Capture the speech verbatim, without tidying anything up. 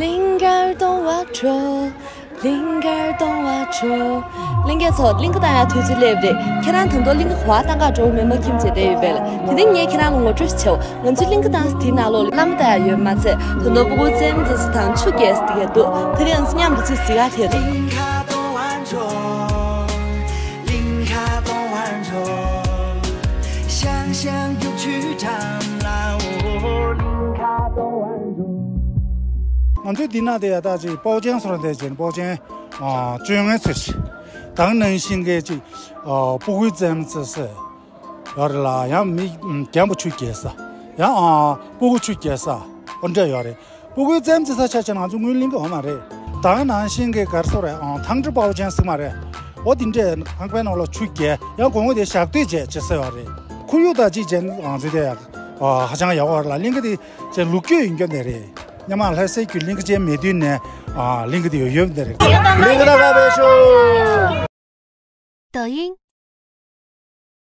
གླིང་གར་གཏོང་བ་འགྲོ། གླིང་གར་གཏོང་བ་འགྲོ། གླིང་གའི་ཚོ་གླིང་ག་བཏང་ཡ་དུས་ཚོད་སླེབས་རེད། ཁྱེད་རང་ད་དུང་གླིང་ག་ག་པར་བཏང་ག་འགྲོ་མེད་མ་ཁྱིམ་བྱས་བསྡད་ཡོད་པས་ལ། དེ་རིང་ངས་ཁྱེད་རང་ལ་ངོ་སྤྲོད་ཞིག་བྱའོ། ང་ཚོའི་གླིང་ག་བཏང་ས་དེའི་ནང་ལོགས་ལ་བླ་མ་བཏང་ཡ་ཡོད་མ་ཚད་ད་དུང་སྤུ་གུ་རྩེད་མོ་རྩེ་ས་དང་ཆུ་རྐྱལ་ས་དེ་ག་འདུག་དེ་རིང་ང་ཚོ་མཉམ་དུ་ཅིག་གཟིགས་ག་ཐད་རེད། ང་ཚོའི་འདི་ན་དེ་ཡ་ད་ཅིག་པའོ་ཅན་སོ་ར་དེ་ཅན་པའོ་ཅན་བཅོ་ལྔའི་ཚེས་ཤིག་དང་ནང་བཞིན་གྱི་ཅིག་སྤུ་གུའི་རྩེད་མོ་རྩེ་ས་ཡོད་རེད་ལ། ཡང་མི་རྒན་པོ་ཆུ་རྐྱལ་ས། ཡང་སྤུ་གུ་ཆུ་རྐྱལ་ས་འོ་འདྲ་ཡོད་རེད། སྤུ་གུའི་རྩེད་མོ་རྩེ་ས་ཆ་ཆེ་ང་ཚོ་དངུལ་གླིང་གི་འོ་མ་རེད། དང་ནང་བཞིན་གྱི་གར་སོ་རེད། ཨང་ཐང་ཀྲི་པའོ་ཅན་ཟེར་མ་རེད། འོ་དེ་འདྲས་ཁང་པའི་ནང་ལ་ཆུ་རྐྱལ་ཡང་དགོང་མོ་དེ་ཞག་སྡོད་བྱས་བྱེད་ས་ཡོད་རེད། ཁོར་ཡུག་དང་ཅིག་ཅན་ང་ཚོ་དེ་ཧ་ཅང་ཡག་པོ་རེད་ལ། གླིང་ག་དེ་ཅན་ལོ་རྒྱུས་ཡིན་རྒྱུ་འདི་རེད། སྔོན་མ་ལྷ་སའི་རྒྱུད་གླིང་ག་ཅན་མེད་དུས་ནས་གླིང་ག་དེ་ཡོད་ཡོད་འདི་རེད། གླིང་ག་ད་ག་བས་ཤོ། 抖音